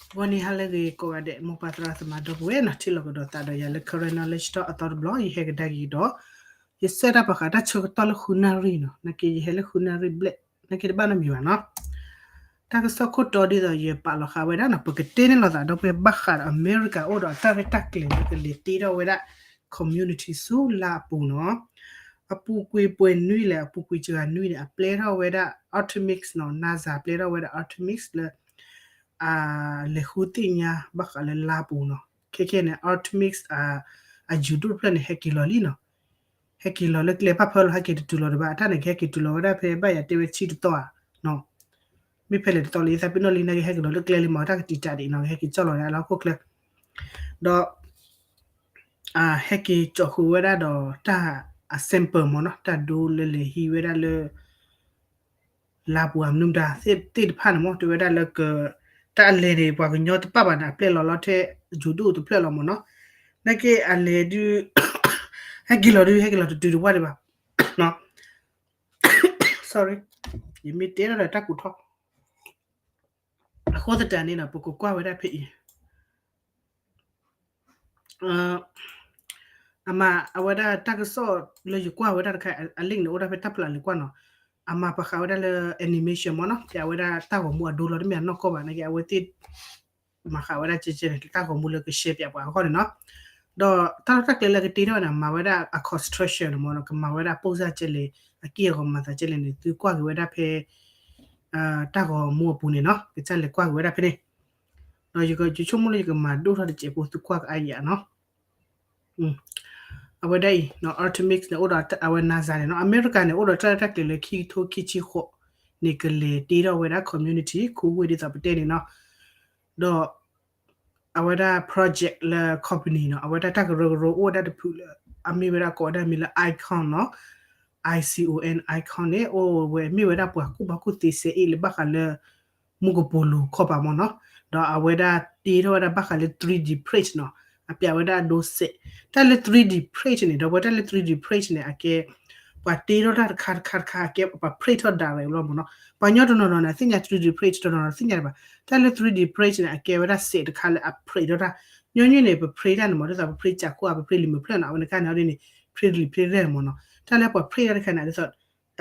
ဂီၤနံၤဟါလၢအဂ့ၤကိးဂၤဒဲး မိၢ်ပၢ်သရၣ်သမါဒီပုၢ်ဝဲၢ်နီၤ ထံၣ်လိာ်ကဒီးသးဒီးယၤလၢ Karen Knowledge Talk အသီတဘျီ ယဟဲကဒါက့ၤဒီး ယဆၢတၢ်ပာ်ဃာ်တၢ်ဆၢကတီၢ်လၢဃုနၣ်ရံၣ်နီၤ နာ်က့ယဟဲလၢဃုနၣ်ရံၣ်ဘျဲၣ် နာ်က့တဘၣ်နီတမံၤဘၣ်နီၤ တၢ်ကစီၣ်ခိၣ်တီဒ်သိးယပာ်လီၤဃာ်ဝဲဒၣ်နီၤ ပကတဲန့ၢ်လိာ်သးဒီပုၢ်ဝဲၢ်ဘၣ်ဃးဒီးအမဲရကၤအိၣ်ဒီးတၢ်ရဲၣ်တၢ်ကျဲၤလၢကလဲၤတ့ထီၣ်ဝဲဒၣ် community ဆူလါအပူၤနီၤ အပူၤကွံာ်ပှဲၤနွံလဲၣ် အပူၤကွံာ်စှၤနွံန့ၣ် အပျဲထီၣ်ဝဲဒၣ် Artemis နီၤ NASA ပျဲထီၣ်ဝဲဒၣ် Artemis လၢ လဲၤဃုသ့ၣ်ညါဘၣ်ဃးလၢလါပူၤနီၤ ခဲခဲန့ၣ် Artemis အယူၤဒိၣ်တဖျၢၣ်န့ၣ် ဟဲက့ၤလီၤလံနီၤ ဟဲက့ၤလီၤလၢကျဲဘၣ်ဖၢလီၤ ဟဲက့ၤတတုၤလီၤဒံးဘၣ် အတၢ်န့ၣ်ကဟဲက့ၤတုၤလီၤဝဲဒၣ်ဖဲဘၣ်ယၤတဲဝဲဆံတသီဧါ မ့ၢ်ဖဲလဲၣ်တသီလံ ယသးပ့ၤနီၣ်လံ နာ်က့ဟဲက့ၤလီၤလၢကျဲလံမး တၢ်ကတံာ်တာ်ဒံးနီၤ ကဟဲက့ၤကၠီၣ်လီၤဒၣ်လၢဟီၣ်ခိၣ်ချၢ ဒီး ဟဲက့ၤကၠီၣ်ဃုာ်ဝဲဒၣ်ဒီးတၢ်အ sample မ့ၢ်နီၤ တၢ်ဒိလၢလဲၤဟံးဝဲဒၣ်လၢ လါပူၤအမနုၤမတၤသ့ၣ်တဖၣ်န့ၣ်မ့ၢ် တဲဝဲဒၣ်လၢက တၢ်အလဲၤန့ၣ် ပှၤကညီတပာ်ဘၣ်န့ၣ် အပျဲလီၤလီၤထဲယူၤဒိၣ်တဖျၢၣ်လီၤမ့ၢ်နီၤ နာ်က့အလဲၤဒုး ဟဲက့ၤလီၤဒုး ဟဲက့ၤလီၤတတုၤတဝၢ်ဒံးဘၣ် sorry ယမ့ၢ်တဲထီၣ်ဒီးတၢ်ကူးထီၣ် အဃိသတးန့ၣ်ဒီး ပကကွၢ်ဝဲဒၣ်ဖဲအံၤ အမၤအဝဲဒၣ်တၢ်ကစီၣ်လၢယကွၢ်ဝဲဒၣ်တခါ အ link န့ၣ် အိၣ်ဒၣ်ဖဲတၢ်ဖျါလၢကွၢ်နီၤ အမၤပာ်ဃာ်ဝဲဒၣ်လၢ animation မ့ၢ်နီၤ ပျးဝဲဒၣ်တၢ်ဂီၤမူအဒိလီၤ တမ့ၢ်အနီၢ်ကီၢ်ဘၣ် နာ်က့အဝဲသ့ၣ် မၤဃာ်ဝဲဒၣ်ကဲကဲန့ၣ် တၢ်ဂီၤမူလၢကရှဲပၠးပှၤအဂီၢ်န့ၣ်နီၤ ဒီးတၢ်လီၢ်တၢ်ကျဲလၢကတ့ထီၣ်န့ၣ် မၤဝဲဒၣ်အ construction န့ၣ်မ့ၢ်နီၤ ကမၤဝဲဒၣ်ပိၢ်စၢ်ကဲလဲၣ် အက့ၢ်အဂီၤမၤသးကဲလဲၣ်န့ၣ် သုကွၢ်က့ၤဝဲဒၣ်ဖဲ တၢ်ဂီၤမူအပူၤန့ၣ်နီၤ ကစၢ်လဲၤကွၢ်က့ၤဝဲဒၣ်ဖဲန့ၣ် ဒီးယဆိကမိၣ်လၢယကမၤဒိၣ်ထီၣ်တစဲးဖိသုကွၢ်ကအါယၤနီၤ အဝဲဒၣ်အံၤ Artemis န့ၣ် အိၣ်ဒီးအဝဲ NASA န့ၣ်နီၤ အမဲရကၤန့ၣ် အိၣ်ဒီးတၢ်ရဲၣ်တၢ်ကျဲၤလၢခံကထိခံဆံဃိးန့ၣ် ကလဲၤတ့ထီၣ်ဝဲဒၣ် community ခူဝ့ၢ်ဒ်သိးပတဲန့ၣ်နီၤ ဒီး အဝဲဒၣ် project လၢ company နီၤ အဝဲဒၣ်တၢ်ကရၢကရိအိၣ်ဝဲဒၣ်တဖုလၢ အမ့ၢ်ဝဲဒၣ်ကိးဝဲဒၣ်မံၤလၢ Icon နီၤ Icon Icon န့ၣ် အိၣ်ဝဲမ့ၢ်ဝဲဒၣ်ပှၤကူၣ်ဘၣ်ကူၣ်သ့စဲအ့ၣ်လၢဘၣ်ဃးလၢ မူကပိာ်လိၤခီပၤမ့ၢ်နီၤ ဒီးအဝဲဒၣ်တ့ထီၣ်ဝဲဒၣ်ဘၣ်ဃးလၢ three D print နီၤ အပျးဝဲဒၣ်အဒိစဲး တၢ်လၢ three D print န့ၣ် ဒီးဝဲတၢ်လၢ three D print န့ၣ် အကဲ ပှၤတ့ထီၣ်တၢ်တခါတခါတခါ အကဲပှၤ print ထီၣ် direct လီၤမ့ၢ်နီၤ ပှၤကညီတနီၤနီၤန့ၣ် သ့ၣ်ညါ three D print တနီၤနီၤသ့ၣ်ညါဒံးဘၣ် တၢ်လၢ three D print န့ၣ် အကဲဝဲဒၣ်စဲးတခါလၢအ print ထီၣ်တၢ် ညီနုၢ်န့ၣ် ပ print တၢ်န့ၣ်မ့ၢ် ဒ်သိးပ print ကးခိၣ်ဧါ ပ print လံာ်မဲာ်ဖျၢၣ်နီၤ အဝဲန့ၣ်ခါန့ၣ်အီၤဒ်န့ၣ် print လံာ် print ရဲၣ်န့ၣ်မ့ၢ်နီၤ တၢ်လၢပှၤ print တၢ်တခါန့ၣ် ဒ်သိး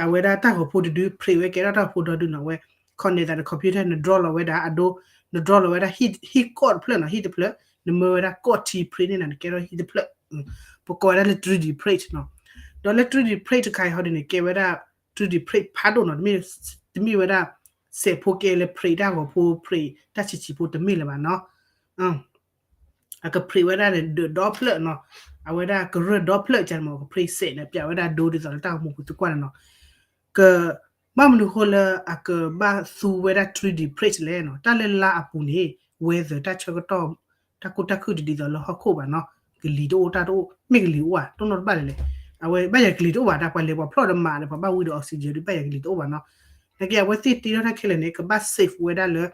အဝဲဒၣ်တၢ်ဂီၤဖိတဒု print ဝဲကဲထီၣ်တၢ်ဂီၤဖိဒီဒုနီၤ အဝဲ connect သးဒီး computer န draw လီၤဝဲဒၣ်အဒိ န draw လီၤဝဲဒၣ်ဟံၣ်ကီၢ်တဖျၢၣ်နီၤ ဟံၣ်တဖျၢၣ် နမၢဝဲဒၣ်ကီၢ်ထံ print န့ၣ်နီၤ နကဲထီၣ်ဟံၣ်တဖျၢၣ် ပကိးဝဲဒၣ်လၢ three D print နီၤ ဒီးလၢ three D print တခါအံၤဟီဒ်န့ၣ် ကဲဝဲဒၣ် three D print ဖးဒိၣ်နီၤ တမ့ၢ်ဝဲဒၣ် စဲးဖိကဲလၢ print တၢ်ဂီၤဖိ print တၢ်ဆံးဆံးဖိတမ့ၢ်လၢၤဘၣ်နီၤ အက print ဝဲဒၣ်န့ၣ် ဒၢးဒီဖျၢၣ်နီၤ အဝဲဒၣ်ကရၢၢ်ဒီဖျၢၣ်ကန့ၣ်မ့ၢ် က print စဲးန့ၣ် ပျးဝဲဒၣ်ဒိဒ်သိးလၢတၢ်ဂီၤမူပူၤသုကွၢ်န့ၣ်နီၤ က ဘၣ်မနုၤဃိလၢအကဘၣ်သူဝဲဒၣ် three D print လဲၣ်နီၤ တၢ်လၢလါအပူၤန့ၣ် weather တၢ်ဆၢကတီၢ် တၢ်ကိၢ်တၢ်ခုၣ်တဒ်သိးလၢဟီၣ်ခိၣ်ဘၣ်နီၤ ကလံၤတအိၣ်တၢ်တအိၣ် မ့ၢ်ကလံၤအိၣ်ဧါ တအိၣ်နီတဘၣ်လဲၣ်လဲၣ် အဝဲဘၣ်ယၤကလံၤတအိၣ်ဘၣ် တၢ်ပှၤလဲၤပှၤဖျီၣ်ဒီးမၤဒီးပှၤဘၣ်ဝံဒီး oxygen ဒ်ဘၣ်ယၤကလံၤတအိၣ်ဘၣ်နီၤ နာ်က့အဝဲသ့ၣ်တ့ထီၣ်တၢ်ခဲလၢာ်န့ၣ် ကဘၣ် safe ဝဲဒၣ်လၢ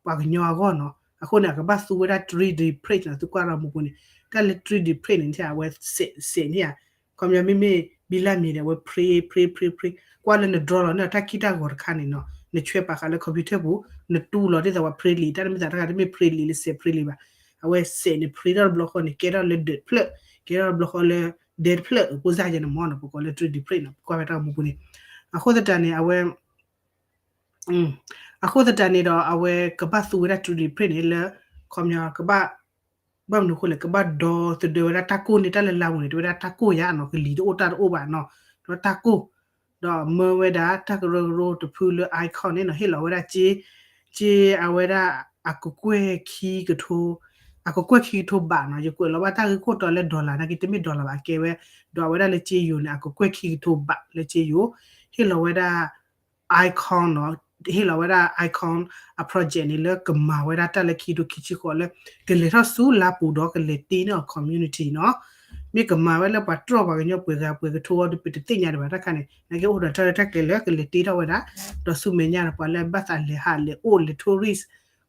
ပှၤကညီအဂီၢ်နီၤ အဃိန့ၣ် အကဘၣ်သူဝဲဒၣ် three D print နီၤ သုကွၢ်လၢမူပူၤန့ၣ် တၢ်လၢ three D print န့ၣ် အဝဲစဲးစဲးန့ၣ်ဧါ ခီပညီမ့မ့ၢ် ဘံလၢ်မံၤန့ၣ် အဝဲ print print print print ကွၢ်လၢန draw လီၤန့ၣ် တၢ်ခံၣ်တၢ်ဂီၤတခါန့ၣ်နီၤ နဆွဲပာ်ဃာ်လၢ computer ပူၤ နတူၢ်လီၤဒ်သိးပှၤ print လံာ် တၢ်တမ့ၢ်သးတခါတမ့ၢ် print လံာ်လၢစဲး print လံာ်ဘၣ် အဝဲစဲးန့ၣ် print ထီၣ်တဘျီဃီန့ၣ် ကဲထီၣ်လၢဒၢးတဖျၢၣ် ကဲထီၣ်တဘျီဃီလၢ ဒဲတဖျၢၣ် ပိၢ်စၢ်ယဲန့ၣ်မ့ၢ်နီၤ ပကိးလၢ three D print နီၤ ပကွၢ်ဝဲတၢ်ဂီၤမူပူၤန့ၣ် အဃိသတးန့ၣ် အဝဲ အဃိသတးန့ၣ်ဒီး အဝဲကဘၣ်သူဝဲဒၣ် three D print န့ၣ်လၢ ခီပညီ ကဘၣ် ဘၣ်မနုၤအဃိလဲၣ် ကဘၣ်ဒီသဒၢဝဲဒၣ်တၢ်ကိၢ်န့ၣ် တၢ်လၢလါပူၤန့ၣ် တဲဝဲဒၣ်တၢ်ကိၢ်ယါနီၤ ကလံၤတအိၣ်တၢ်တအိၣ်ဘၣ်နီၤ ဒီးတၢ်ကိၢ် ဒီးမၢဝဲဒၣ်တၢ်ကရၢကရိတဖုလၢ Icon န့ၣ်နီၤ ဟ့ၣ်လီၤဝဲဒၣ်က့ က့အဝဲဒၣ် အကကွဲၢ်ခံကထိ အကကွဲၢ်ခံကထိဘးနီၤ ယကွဲးလီၤဘၣ်တၢ်ဂ့ၢ်ခိၣ်တီလၢ dollar နာ်က့တမ့ၢ် dollar ဘၣ် အကဲဝဲ ဒီးအဝဲဒၣ်လၢက့ယိၤန့ၣ် အကကွဲၢ်ခံကထိဘးလၢက့ယိၤ ဟ့ၣ်လီၤဝဲဒၣ် Icon နီၤ ဟ့ၣ်လီၤဝဲဒၣ် Icon အ project န့ၣ် လၢကမၤဝဲဒၣ်တၢ်လၢခံကထိခံဆံဃိးလၢ ကလဲၤထီၣ်ဆူလါပူၤဒီးကလဲၤတ့န့ၢ်အီၤ community နီၤ မ့ၢ်ကမၤဝဲလၢပှၤတြီၢ်ပှၤကညီပှဲၤဂၤပှဲၤကထိအီၤဒီး ပတသ့ၣ်ညါဒံးဘၣ်တၢ်ခါန့ၣ် နာ်က့အိၣ်ဒီးတၢ်ရဲၣ်တၢ်ကျဲၤလၢကလဲၤတ့ထီၣ်ဝဲဒၣ် ဒီးဆူမဲာ်ညါဒီးပှၤလၢဘၣ်သးလဲၤဟးလဲၤအိၣ်လဲၤ tourist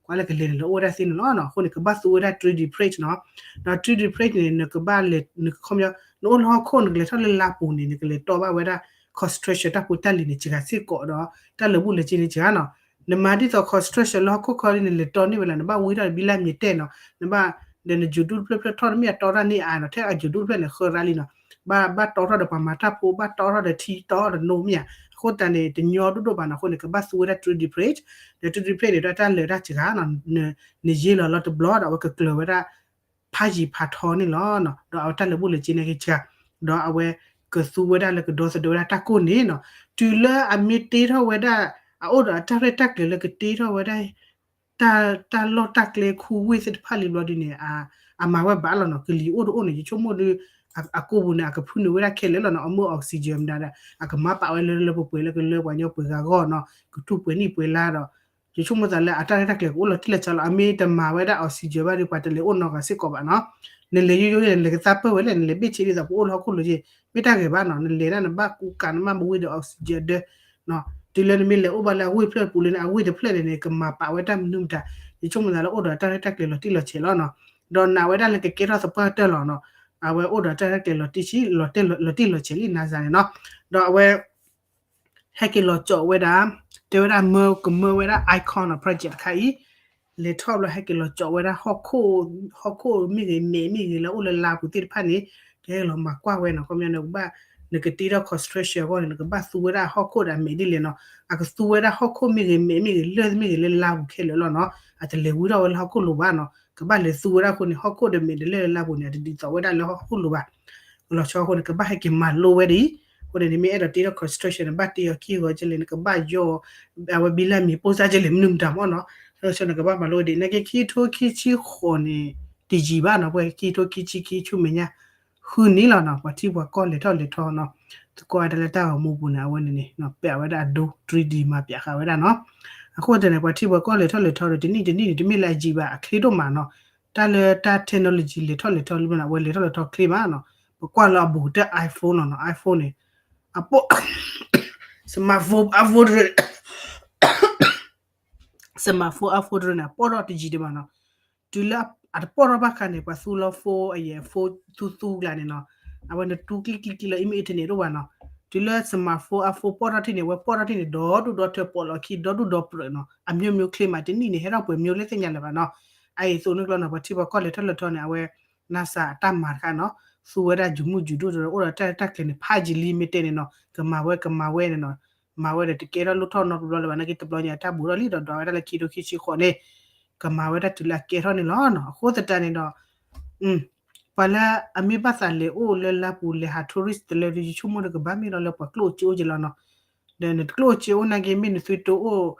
ကွၢ်လၢကလဲၤန့ၣ်လၢအိၣ်ဝဲဒၣ်သ့န့ၣ်လီၤနီၤ အဃိန့ၣ် ကဘၣ်သူဝဲဒၣ် three D print နီၤ ဒီး three D print န့ၣ် နကဘၣ်လဲၤ နခီပညီ နအိၣ်လၢဟီၣ်ခိၣ် နကလဲၤထီၣ်လၢလါပူၤန့ၣ် နကလဲၤတီဘၣ်ဝဲဒၣ် construction တၢ်ဖိတၢ်လံၤန့ၣ် စှၤစ့ၢ်ကီးဒီး တၢ်လၢာ်ဘူၣ်လၢာ်စ့န့ၣ်စှၤနီၤ နမၤဒ်သိး construction လၢဟီၣ်ခိၣ်ချၢဒ်န့ၣ် လဲၤတီန့ၢ်ဝဲလီၤ, နဘၣ်ဝံထီၣ်ဘံလၢမ့ၤတဲာ်နီၤ, နဘၣ် ဒီးနယိၤဒူၣ်တဖျၢၣ်ဖျၢၣ်ထီၣ်တမ့ၢ်အတီတၢ်န့ၢ်အါနီၤ, ထဲအယိၤဒူၣ်တဖျၢၣ်န့ၣ် ဃၢရါလံနီၤ, ဘၣ် ဘၣ်တီထီၣ်ဒီးပှၤမၤတၢ်ဖိ, ဘၣ်တီထီၣ်ဒီးထံတီဒီးနိမ့ၢ်ဧါ, အဃိသတးန့ၣ် တညီဒိၣ်ဒိၣ်ဘၣ်နီၤ, အဃိန့ၣ် ကဘၣ်သူဝဲဒၣ် three D print, ဒီး three D print န့ၣ် ဒီးတၢ်လၢာ်တၢ်စှၤနီၤ, နယ့လီၤလီၤတဘျီဒီး အဝဲကကျၢၤဝဲဒၣ် ဖးယံၤဖးထီန့ၣ်လီၤ. ဒီးအဝဲတၢ်လၢာ်ဘူၣ်လၢာ်စ့န့ၣ်က့ၤစှၤ, ဒီးအဝဲကသူဝဲဒၣ်လၢကဒီသဒၢဝဲဒၣ်တၢ်ကိၢ်န့ၣ်နီၤ, တုၤလၢအမ့ၢ်တ့ထီၣ်ဝဲဒၣ် အအိၣ်ဒီးအတၢ်ရဲၣ်တၢ်ကျဲၤလၢကတ့ထီၣ်ဝဲဒၣ် တၢ် တၢ်လီၢ်တၢ်ကျဲခူဝ့ၢ်သ့ၣ်တဖၣ်လံဘျီဒ်န့ၣ် အမၤဝဲဘၣ်လီၤနီၤ, ကလံၤအိၣ်တအိၣ်န့ၣ် ယဆိကမိၣ်ဒီး အကိာ်ပူၤန့ၣ် အကဖုနုာ်ဝဲဒၣ်ခဲလၢာ်လီၤနီၤ, အမ့ၢ် oxygen မတၤဒီး အကမၤပာ်ဝဲလၢလၢပှဲၤပှဲၤလၢကလၢပှၤကညီပှဲၤဂၤအဂီၢ်နီၤ, ကထူၣ်ပှဲၤနံၣ်ပှဲၤလါဒီး ယဆိကမိၣ်သးလၢအတၢ်ရဲၣ်တၢ်ကျဲၤကအိၣ်လီၤတံၢ်လီၤဆဲးလီၤ, အမ့ၢ်တမၤဝဲဒၣ် oxygen ဘၣ်ဒီး ပှၤတလဲၤအိၣ်နီတဂၤစ့ၢ်ကီးဘၣ်နီၤ, နလဲၤယိယိလဲၣ် နလဲၤကသးပၢၢ်ဝဲလဲၣ်, နလဲၤဘ့ၣ်ဆ့ဒ်သိးပအိၣ်လၢဟီၣ်ခိၣ်လိၤက့ၤ, မ့ၢ်တၢ်ဂ့ၤဘၣ်နီၤ, နလဲၤဒၣ်နဘၣ်ကူကၤနဘၣ်မဝံဒီး oxygen ဒၢ တုၤလၢနမ့ၢ်လဲၤအိၣ်ဘၣ်လၢအဝ့ၢ်ဖျၢၣ်ပူၤလၢန့ၣ် အဝ့ၢ်တဖျၢၣ်န့ၣ်န့ၣ် ကမၤပာ်ဝဲတၢ်မနုၤမတၤ, ယဆိကမိၣ်သးလၢအိၣ်ဒီးတၢ်ရဲၣ်တၢ်ကျဲၤလီၤတံၢ်လီၤဆဲးလီၤနီၤ, ဒီးနာ်ဝဲဒၣ်လၢကကဲထီၣ်သပှၢ်ကတၢၢ်လီၤနီၤ, အဝဲအိၣ်ဒီးတၢ်ရဲၣ်တၢ်ကျဲၤလီၤတံၢ်ဆံ လီၤတံၢ်လီၤဆဲးလံနၤစၤန့ၣ်နီၤ, ဒီးအဝဲ ဟဲက့ၤလီၤကၠီးဝဲဒၣ် တဲဝဲဒၣ်မၢကမၢဝဲဒၣ် icon နီၤ project တခါအံၤ, လဲၤထီၣ်ဘျီဟဲက့ၤလီၤကၠီးဝဲဒၣ်ဟီၣ်ခိၣ်, ဟီၣ်ခိၣ်မ့ၢ်ဂ့ၤ မဲးမ့ၢ်ဂ့ၤ လၢအိၣ်လၢလါပူၤသ့ၣ်တဖၣ်န့ၣ် ကဟဲလီၤမၤကွၢ်ဝဲနီၤ, ခီပညီန့ၣ် ကဘၣ် နကတ့ထီၣ် construction အဂီၢ်န့ၣ် နကဘၣ်သူဝဲဒၣ်ဟီၣ်ခိၣ်ဒီးအမဲးဒ်လဲၣ်နီၤ, အကသူဝဲဒၣ်ဟီၣ်ခိၣ်မ့ၢ်ဂ့ၤ မဲးမ့ၢ်ဂ့ၤ လၢၢ်မ့ၢ်ဂ့ၤလၢလါပူၤခဲလၢာ်လီၤနီၤ, အတလဲၤဝံထီၣ်ဝဲလၢဟီၣ်ခိၣ်လိၤဘၣ်နီၤ, ကဘၣ်လဲၤသူဝဲဒၣ်အဃိန့ၣ် ဟီၣ်ခိၣ်ဒီးမဲးဒီးလၢၢ်လၢလါပူၤန့ၣ် အတဒ်သိးဝဲဒၣ်လၢဟီၣ်ခိၣ်လိၤဘၣ် လီၤဆီအဃိန့ၣ် ကဘၣ်ဟဲက့ၤမၤလိဝဲဒၣ်အံၤ, အဃိန့ၣ် နမ့ၢ်အဲၣ်ဒိးတ့ထီၣ် construction န့ၣ် ဘၣ်တ့အီၤခံဂီၤကလဲၣ် နကဘၣ်ယီၤ အဝဲဘံလၢမံၤပိၢ်စၢ်ကလဲၣ် မနုၤမတၤမ့ၢ်နီၤ, လီၤဆီန့ၣ် ကဘၣ်မၤလိဝဲဒၣ်အံၤ နာ်က့ခံကထိခံဆံဃိးန့ၣ် တယံာ်ဘၣ်နီၤ, ပှဲၤခံကထိခံဆံခံဆူမဲာ်ညါ ဃုနံၣ်လီၤနီၤ, ပှၤထံပှၤကီၢ်လဲၤထီၣ်လဲၤထီနီၤ, သကိးဝဲဒၣ်လၢတၢ်ဂီၤမူပူၤန့ၣ် အဝဲန့ၣ်န့ၣ် ပျးဝဲဒၣ်အဒိ three D မၤပျးဃာ်ဝဲဒၣ်နီၤ, အဃိသတးန့ၣ် ပှၤထံပှၤကီၢ်လဲၤထီၣ်လဲၤထီဒီး တနံၣ်တနံၣ်န့ၣ် တမ့ၢ်လၢအယံာ်ဘၣ် အချ့ဒိၣ်မးနီၤ, တၢ်လၢတၢ် technology လဲၤထီၣ်လဲၤထီလံမ့ၢ်နီၤ, အဝဲလဲၤထီၣ်လဲၤထီချ့မးနီၤ, ပကွၢ်လၢအဘူးကတၢၢ် iPhone လီၤနီၤ, iPhone န့ၣ် အပိၢ် smartphone iPhone တရၢ smartphone iPhone တရၢန့ၣ် အပိၢ်ထီၣ်တယံာ်ဒံးဘၣ်နီၤ, တုၤလၢအတပိၢ်ထီၣ်ဘၣ်ခါန့ၣ် ပှၤသူလီၤ phone အယဲၢ် phone သူသူကျါန့ၣ်နီၤ, အဝဲနတူကျံကျံကျံလီၤ အံၤမ့ၢ် internet တအိၣ်ဘၣ်နီၤ, တုၤလၢ smartphone iPhone ပိၢ်ထီၣ်ထံၣ်န့ၣ် အဝဲပိၢ်ထီၣ်ထံၣ်န့ၣ် ဒီဒူၣ်ဒီထၢ ပိာ်လီၤခံ ဒီဒူၣ်ဒီပြၢးနီၤ, အမျိုးမျိုးချ့မး တနံၣ်န့ၣ် ဟဲထီၣ်ပှဲၤမျိုးလၢသ့ၣ်ညါလၢၤဘၣ်နီၤ, အအံၤသိးန့ၣ်ကျီနီၤ ပှၤထံပှၤကီၢ်လဲၤထီၣ်လဲၤထီန့ၣ် အဝဲ NASA အတၢ်မၤတခါနီၤ, သူဝဲဒၣ်ယုၢ်မုၢ်ယုၢ်ဒိၣ်ဒီး အိၣ်ဒီးတၢ်ရဲၣ်တၢ်ကျဲၤန့ၣ် ဖးယံာ်လံ မ့ၢ်တဲန့ၣ်နီၤ, ကမၤဝဲကမၤဝဲန့ၣ်နီၤ, မၤဝဲဒီးတကဲထီၣ်လိၣ်ထီၣ်နီတဘျီလၢၤဘၣ် နာ်က့တဘျီညါတၢ်ဘူးထီၣ်လံဒီး ဒွးဝဲဒၣ်လၢခံကထိခံဆံဃိးန့ၣ် ကမၤဝဲဒၣ်တုၤလၢအကဲထီၣ်န့ၣ်လီၤနီၤ, အဃိသတးန့ၣ်ဒီး ပှၤလၢအမ့ၢ်ဘၣ်သးလဲၤအိၣ်လၢလါပူၤလဲၤဟး tourist တလၢဒုး ယဆိကမိၣ်ဒီးကဘၣ်မ့ၢ်လီၤလၢပှၤကျိၣ်စ့အိၣ်က့ၤလီၤနီၤ, ဒီးနကျိၣ်စ့အိၣ်နာ်က့ မ့ၢ်နသုတအိၣ်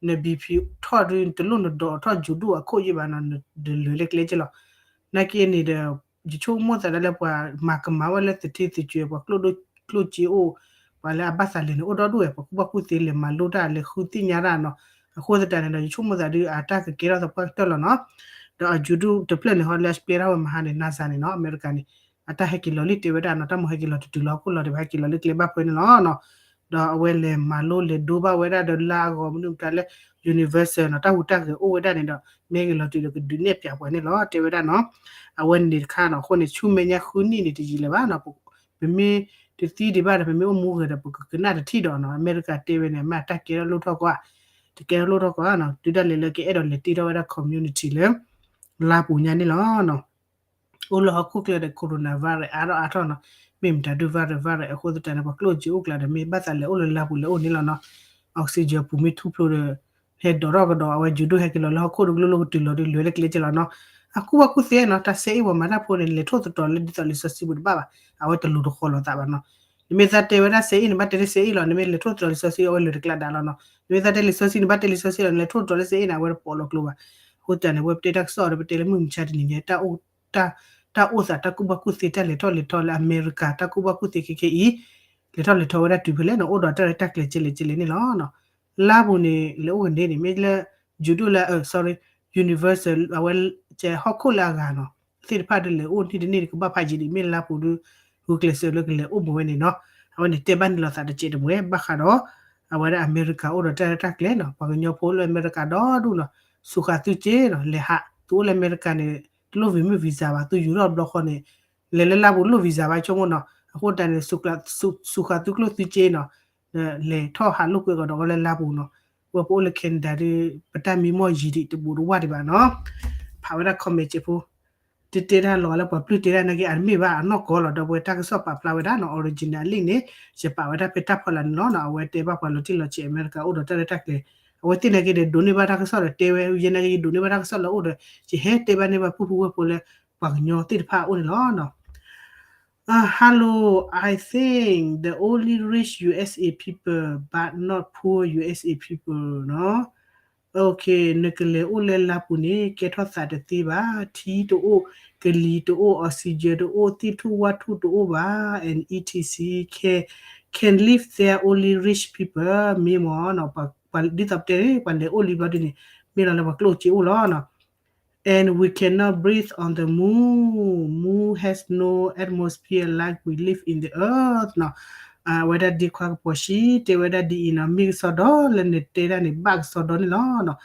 န BP ထီၣ်ဒုး နတလိၣ်နဒိးထီၣ်ယိၤဒိၣ်အခိၣ်ယ့ၢ်ဘၣ်နီၤ, နဒလဲၤလၢကျဲက့ၤလီၤ, နာ်က့န့ၣ်ဒီး ယဆိကမိၣ်သးဒၣ်လၢပှၤမၤကမၤဝဲလၢသထ့သကွဲ ပှၤကျိၣ်ဒိၣ်ကျိၣ်စ့အိၣ် ပှၤလၢအဘၣ်သးလဲၤန့ၣ် အိၣ်ဒီဒူၣ်ဝဲ ပှၤကူၣ်ဘၣ်ကူၣ်သ့လဲၤမၤလိတၢ်လဲၤဃုသ့ၣ်ညါတၢ်နီၤ, အဃိသတးန့ၣ်ဒီး ယဆိကမိၣ်သးဒုးအတၢ်ကကဲထီၣ်သပှၢ်ကတၢၢ်လီၤနီၤ, ဒီးအယိၤဒိၣ်တဖျၢၣ်န့ၣ် ဟီလၢအစပျဲထီၣ်ဝဲမဟါန့ၣ် NASA န့ၣ်နီၤ အမဲရကၤန့ၣ် အတၢ်ဟဲက့ၤလီၤလံတဲဝဲဒၣ်နီၤ, တၢ်မ့ၢ်ဟဲက့ၤလီၤတတုၤလီၤဟီၣ်ခိၣ်လီၤဒီး ဟဲက့ၤလီၤလၢကျဲဘၣ်ဖဲန့ၣ်လီၤနီၤ, ဒီးအဝဲလဲၤမၤလိလဲၤဒိဘၣ်ဝဲဒၣ်ဒီးလါအဂီၢ်မနုၤမတၤလၢ universe နီၤ တၢ်ဟူးတၢ်ဂဲၤအိၣ်ဝဲဒၣ်န့ၣ်ဒီး မ့ၢ်ဟဲက့ၤလီၤတုၤဒီးကဒုးနဲၣ်ပၠးပှၤန့ၣ်လီၤ တဲဝဲဒၣ်နီၤ, အဝဲန့ၣ်တခါနီၤ, အဃိန့ၣ် ဆူမဲာ်ညါဃုနံၣ်န့ၣ်တယံာ်လၢၤဘၣ်နီၤ, ပမ့ၢ်တသံဒံးဘၣ်ဒီး ပမ့ၢ်အိၣ်မူဂဲၤဒီး ပကကနၣ်တထံၣ်ဒီးနီၤ, အမဲရကၤတဲဝဲန့ၣ် အမ့ၢ်တၢ်ကဲထီၣ်လိၣ်ထီၣ်ကွၢ်, တကဲထီၣ်လိၣ်ထီၣ်ကွၢ်နီၤ, တုၤဒၣ်လဲာ်လၢကအဲၣ်ဒိးလဲၤတ့ထီၣ်ဝဲဒၣ် community လၢ လါပူၤညါန့ၣ်လီၤ. အိၣ်လၢဟီၣ်ခိၣ်ချၢဒီး coronavirus အါထီၣ်အါထီၣ်နီၤ, မ့ၢ်မတၤဒုး virus virus အဃိသတးန့ၣ် ပှၤကျိၣ်စ့အိၣ်ကျါဒီး မ့ၢ်ဘၣ်သးလဲၤအိၣ်လၢလါပူၤလဲၤအိၣ်န့ၣ်လီၤနီၤ, oxygen ပူၤမ့ၢ်ထူဖျိဒီး ဟဲဒိးထီၣ်ကဒီး အဝဲယိၤဒိၣ်ဟဲက့ၤလီၤလၢဟီၣ်ခိၣ်တကျိၤလိၤကတုၤလီၤဒီး လဲၤလၢကျဲက့ၤလီၤနီၤ, အကူၣ်ဘၣ်ကူၣ်သ့နီၤ, တၢ်ဆဲအ့ၣ်ပှၤမၤတၢ်ဖိန့ၣ် လဲၤထိၣ်သတြီၤလၢဒ်သိးလံာ်စီဆှံပူၤတဘၣ်ဘၣ်, အဝဲတလူၤတဃီၤလိာ်သးဘၣ်နီၤ, နမ့ၢ်သးတဲဝဲဒၣ်ဆဲအ့ၣ်န့ၣ် ဘၣ်တဲလၢဆဲအ့ၣ်လီၤ, နမ့ၢ်လဲၤထိၣ်သတြီၤလံာ်စီဆှံ အဝဲလဲၤတကျါဒါလီၤနီၤ, နမ့ၢ်သးတဲလံာ်စီဆှံန့ၣ် ဘၣ်တဲလံာ်စီဆှံလီၤ, နလဲၤထိၣ်သတြီၤလၢဆဲအ့ၣ်န့ၣ် အဝဲတပိာ်လီၤကျိၤဘၣ်, အဃိသတးန့ၣ် အဝဲပတဲတၢ်ကစီၣ်ဒီး ပတဲလၢမုၢ်မဆါတနံၤညါ တၢ်အိၣ်သးတၢ်ကူၣ်ဘၣ်ကူၣ်သ့ တၢ်လဲၤထီၣ်လဲၤထီလၢအမဲရကၤ တၢ်ကူၣ်ဘၣ်ကူၣ်သ့ခဲခဲအံၤ လဲၤထီၣ်လဲၤထီဝဲဒၣ်တုၤဖဲလဲၣ်နီၤ, အိၣ်ဒီးတၢ်ရဲၣ်တၢ်ကျဲၤကဲလဲၣ်ကဲလဲၣ်န့ၣ်လီၤ. လါပူၤန့ၣ် လဲၤအိၣ်ကန့ၣ်န့ၣ် မ့ၢ်လၢ ယိၤဒိၣ်လၢ sorry, universe အဝဲ ဟီၣ်ခိၣ်လၢအဂၤနီၤ, သ့ၣ်တဖၣ်ဒုးလဲၤအိၣ်နံၣ်တနံၣ်ကဘၣ်ဖးယံာ်ဒံး မ့ၢ်လါပူၤဒုး ဂုာ်ကျဲးစၢးလၢကလဲၤအိၣ်မ့ၢ်ဝဲန့ၣ်နီၤ, အဝဲန့ၣ်တဲဘၣ်န့ၣ်လီၤသးတစဲးတမှဲၤ ဘၣ်ဃးဒီး အဝဲဒၣ်အမဲရကၤအိၣ်ဒီးတၢ်ရဲၣ်တၢ်ကျဲၤနီၤ, ပှၤကညီဖိလၢအမဲရကၤဒီဒူၣ်နီၤ, စူးဃာ်သုစ့နီၤ, လဲၤဟး သုအိၣ်လၢအမဲရကၤန့ၣ် တလိၣ် visa မ့ၢ် visa ဘၣ်, သုယူၤထီၣ်တဘျီဃီန့ၣ် လဲၤလၢလါပူၤတလိၣ် visa ဘၣ် ဆိကမိၣ်နီၤ, အဃိတၢ်န့ၣ် စူးဃာ်သုကျိၣ်သုစ့နီၤ, လဲၤထီၣ်ဟးလိာ်ကွဲကဒီးဝဲလၢလါပူၤနီၤ, ပဝဲပအိၣ်လၢ Canada ဒီး ပတၢ်မံမီၢ်ယံၤဒံးတဘူးတဝၢ်ဒံးဘၣ်နီၤ. ဖးဝဲဒၣ် comment စဲးဖိ တတဲတၢ်လီၤဂာ်လၢပှၤပျုၢ်တဲဒၣ်နာ်က့ အတမ့ၢ်ဘၣ် အနီၢ်ကီၢ်လီၤ. ဒီးပဝဲတၢ်ကစီၣ်ပာ်ဖျါဝဲဒၣ်နီၤ original အလံာ်န့ၣ် ယပာ်ဝဲဒၣ်ဖဲတၢ်ဖီလာ်န့ၣ်လီၤနီၤ. အဝဲတဲဘၣ်ပှၤလီၤတံၢ်လီၤဆဲးအမဲရကၤအိၣ်ဒီးတၢ်ရဲၣ်တၢ်ကျဲၤ အဝဲသ့ၣ်နာ်က့ဒီး ဒိးန့ၢ်ဘၣ်တၢ်ကစီၣ်ဒီးတဲဝဲ ယဲနာ်က့ ယဒိးန့ၢ်ဘၣ်တၢ်ကစီၣ်လၢအအိၣ်ဒီး ယဟဲတဲဘၣ်န့ၢ်ဘၣ်ပုၢ်ဖိဝဲၢ်ဖိလၢ ပှၤကညီသ့ၣ်တဖၣ်အအိၣ်န့ၣ်လီၤနီၤ. Uh, hello, I think the only rich U S A people, but not poor U S A people နီၤ. Okay, နကလဲၤအိၣ်လၢလါပူၤန့ၣ် ကဲထီၣ်သးတသ့ဘၣ်, ထံတအိၣ်, ကလံၤတအိၣ်, oxygen တအိၣ်, သ့ၣ်ထူၣ်ဝၣ်ထူၣ်တအိၣ်ဘၣ် and et cetera. Can, can live there only rich people, မ့ၢ်မ့ၢ်နီၤ, ပှၤဒ်သိးပတဲန့ၣ် ပှၤလဲၤအိၣ်လံဘျီဒ်န့ၣ် မ့ၢ်လီၤလၢပှၤကျိၣ်စ့အိၣ်လီၤနီၤ. And we cannot breathe on the moon. Moon has no atmosphere like we live in the earth နီၤ. အဝဲဒၣ်ဒ်ခွါကပီၤစံ တဲဝဲဒၣ်ဒ်အံၤနီၤ, မ့ၢ်ကစီဒီလၢနတဲဒၣ်န့ၣ် ဘၣ်ကစီဒီန့ၣ်လီၤနီၤ.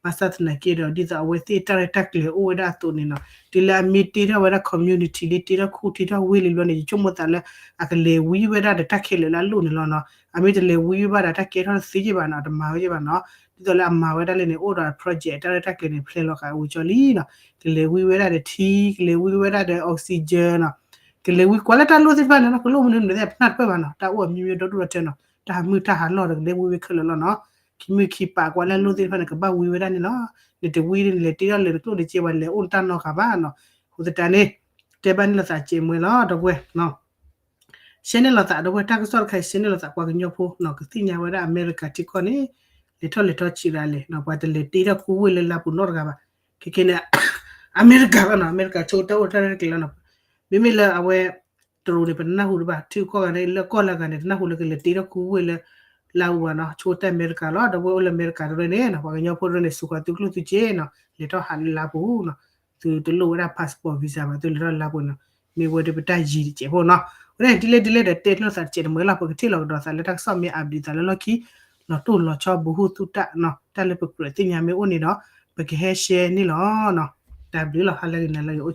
ဘၣ်ဆၣ်သနာ်က့ဒီး ဒ်သိးအဝဲသ့ၣ်တၢ်ရဲၣ်တၢ်ကျဲၤအိၣ်ဝဲဒၣ်အသိးန့ၣ်နီၤ, တုၤလၢအမ့ၢ်တ့ထီၣ်ဝဲဒၣ် community လံ တ့ထီၣ်ခူၣ်တ့ထီၣ်ဝ့ၢ်လံဘျီန့ၣ် ယဆိကမိၣ်သးလၢ အကလဲၤဝံဝဲဒၣ်ဒီးတၢ်ခဲလၢာ်လၢအလိၣ်န့ၣ်လီၤနီၤ. အမ့ၢ်တလဲၤဝံဝဲဘၣ်ဒီး တၢ်ကဲထီၣ်တသ့က့ဘၣ်နီၤ, တမၤဝဲက့ဘၣ်နီၤ. ဒ်သိးလၢအမၤဝဲဒၣ်လၢန့ၣ် အိၣ်ဒီး project တၢ်ရဲၣ်တၢ်ကျဲၤန့ၣ် ဖျဲးလီၤဃာ်ဝံၤကၠီလံနီၤ. ကလဲၤဝံဝဲဒၣ်ဒီးထံ, ကလဲၤဝံဝဲဒၣ်ဒီး oxygen နီၤ. ကလဲၤဝံကွၢ်လၢတၢ်လိၣ်သ့ၣ်တဖၣ်န့ၣ်နီၤ, ကလိၣ်မနုၤမနုၤသ့ၣ် ပနၢ်တပၢၢ်ဘၣ်နီၤ, တၢ်အိၣ်အမံၤမံၤဒီဒူၣ်ဒီထၢနီၤ, တၢ်ဟးမုၢ်တၢ်ဟးလီၢ်ဒီး ကလဲၤဝံဝဲခဲလၢာ်လီၤနီၤ. ခံမုၢ်ခံပာ်ကွၢ်လၢလိၣ်သ့ၣ်တဖၣ်န့ၣ် ကဘၣ်ဝံဝဲဒၣ်န့ၣ်လီၤ. နတဝံန့ၣ် နလဲၤတ့ထီၣ်လၢနကျိၣ်နစ့ ပှၤလဲၤအိၣ်နတၢ်နီတဂၤဘၣ်နီၤ. အဃိသတးန့ၣ် တဲဘၣ်န့ၣ်လိာ်သးစဲးမွဲလီၤ ဒီပုၢ်ဝဲၢ် ရှဲန့ၣ်လိာ်သး ဒီပုၢ်ဝဲၢ် တၢ်ကစီၣ်တခါ ရှဲန့ၣ်လိာ်သး ပှၤကညီဖိနီၤ ကသ့ၣ်ညါဝဲဒၣ်အမဲရကၤထံကီၢ်န့ၣ် လဲၤထီၣ်လဲၤထီဆံးရၤလဲၣ်နီၤ, ပှၤတလဲၤတ့ထီၣ်ခူဝ့ၢ်လၢလါပူၤနီတဂၤဘၣ်. ခဲကဲန့ၣ် အမဲရကၤလီၤနီၤ, အမဲရကၤဆိကတၢၢ်အိၣ်တၢ်ရဲၣ်တၢ်ကျဲၤလီၤနီၤ. မ့မ့ၢ်လၢအဝဲ တရူးန့ၣ် ပတနၢ်ဟူတဘၣ်, ထံကီၢ်ဂၤန့ၣ် လၢကီၢ်လၢဂၤန့ၣ် တနၢ်ဟူလၢကလဲၤတ့ထီၣ်ခူဝ့ၢ်လၢ လါပူၤဘၣ်နီၤ, ဆိကတၢၢ်အမဲရကၤလီၤ. ဒီပုၢ်ဝဲၢ်အိၣ်လၢအမဲရကၤတရၢန့ၣ်နီၤ ပှၤကညီဖိတရၢန့ၣ် စူးဃာ်သုကျိၣ်သုစ့နီၤ, လဲၤထီၣ်ဟးလၢလါပူၤနီၤ, သုတလိၣ်ဝဲဒၣ် passport visa ဘၣ်, သုလဲၤထီၣ်လါပူၤနီၤ, မ့ၢ်ဝဲဒၣ်ပတၢ်ယံၤတစဲးဖိနီၤ. အဃိန့ၣ်ဒ်လဲၣ်ဒ်လဲၣ်ဒီး တဲန့ၢ်လိာ်သးတစဲးတမှဲလီၤ, ပကထံၣ်လီၤကဒီးသးလၢတၢ်ကစီၣ်မ့ၢ် update သးလၢလီၢ်ခံ လီၤတိၢ်လီၤဆီ ဘူးဟူသူၣ်တၢ်နီၤ, တၢ်လၢပကြၢးသ့ၣ်ညါမ့ၢ်အိၣ်န့ၣ်ဒီး ပကဟဲရှဲန့ၣ်လီၤနီၤ. တၢ်ဘျုးလီၤ ဟါလၢဂ့ၤနၤလၢဂ့ၤ